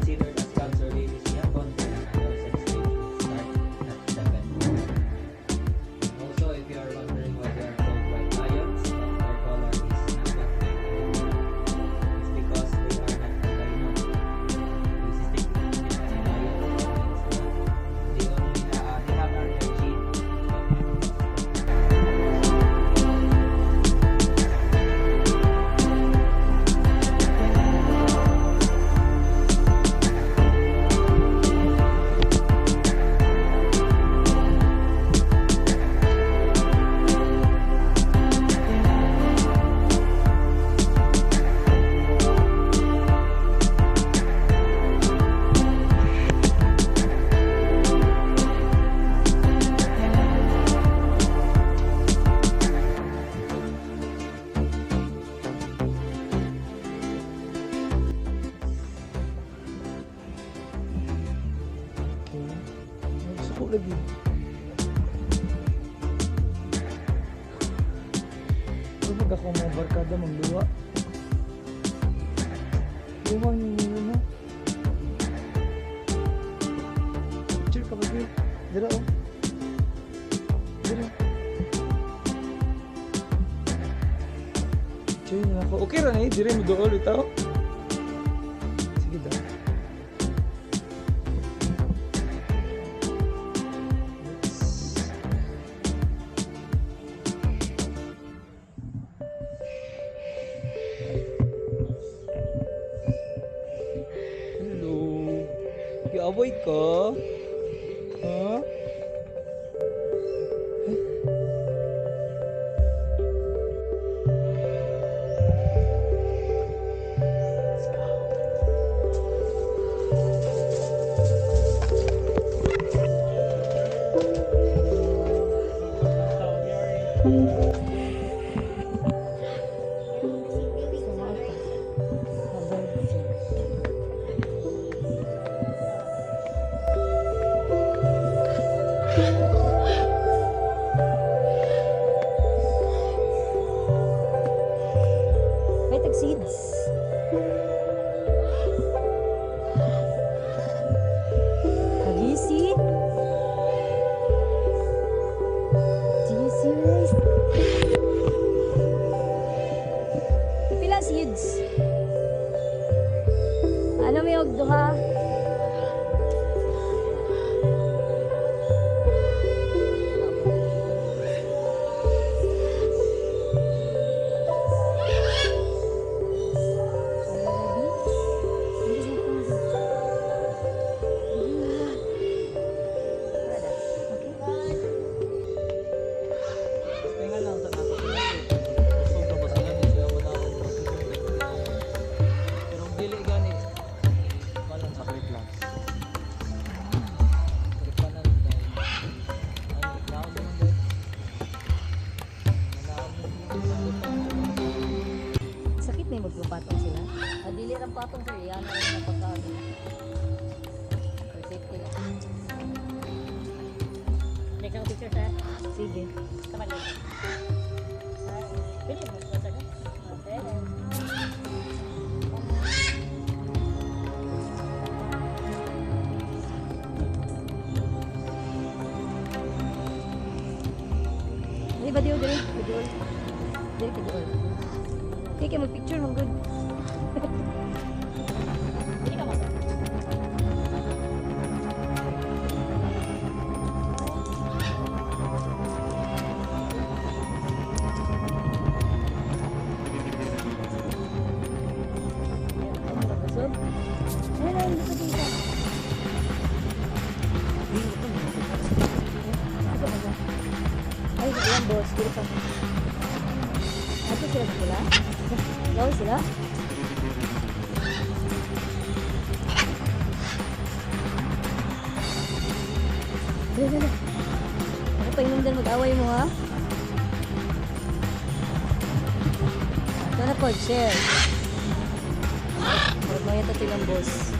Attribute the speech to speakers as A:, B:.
A: Considered as cubs or babies gyapon kay ang adolescent stage start at 7. Also, if you are wondering why they are called white lions, but their color is not that white anymore, it's because they are not albino. Leucistic lion means that they have Aryan gene.
B: Okay. Suko lagi. Pero mag ako mga barkada magluwa. Luwang ninyo na. Picture ka ba, girl? Dira oh. Dira. Picture na ako. Okay ra na eh. Dira mo dool itaw. Sige daw. Let's. Hello. Giaway ka? Ha? Ay. Let's go.
C: May tag seeds. Have you seen? Do you see rice? Pila seeds? Ano may og duha?
A: Pahinga lang sa nato. Busog na ba sila? Di sila manawag. Pero kung dili gani, walang sakit lang. Tripanan dahil ano, naon naman dahil. Manaon naman.
C: Sakit na yung magpapatong sila. Ah, dili ang patong, sir. Yan ang mga pagkain. For safety lang.
D: Next ang picture, sir.
C: Sige.
D: Tama lang. Pwede mo, sir. Okay.
C: Di ba diyo diri? Kaduol. Diri kaduol. Kay kay mag-picture man good.
D: Pwede ka mo, sir.
C: Busog. Ayun na, hindi pa dito. Ito ba siya? Ay, ayan boss. Dito pa. Ato sila sa pula? Gawin sila? Dali, dali. Ako pa yung mag-away mo, ha? Ito na po, share. Huwag mo yata silang boss.